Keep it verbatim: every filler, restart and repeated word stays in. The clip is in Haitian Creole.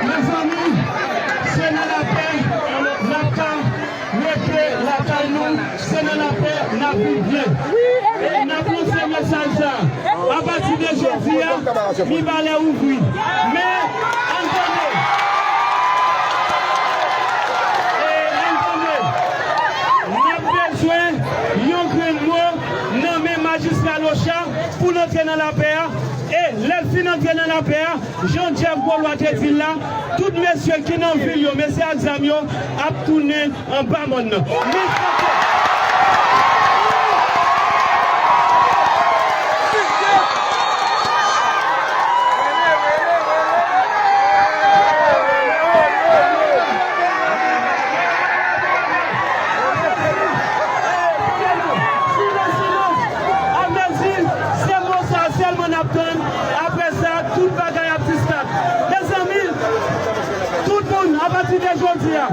Mezanmi, se nan lapè n ap ka rete lakay nou, se nan lapè n ap viv byen. E n ap lanse mesaj sa a. Apati de jodi a, Mibalè ouvri. Men, ann tande. E, ann tande. N ap bezwen yon grenn mo nan men majistra Locha pou l antre nan lapè a. E lè l fin antre nan lapè a, jan Jeff Golois te di l la, tout mesye ki nan vil yo, mesye ak zam yo, ap tounen anba mòn nan. Men fòk yo Silans, silans! Amezi, se mo sa sèlman n ap tann. Apre sa, tout bagay ap dispat. Mezanmi, tout moun, apati de jodi a,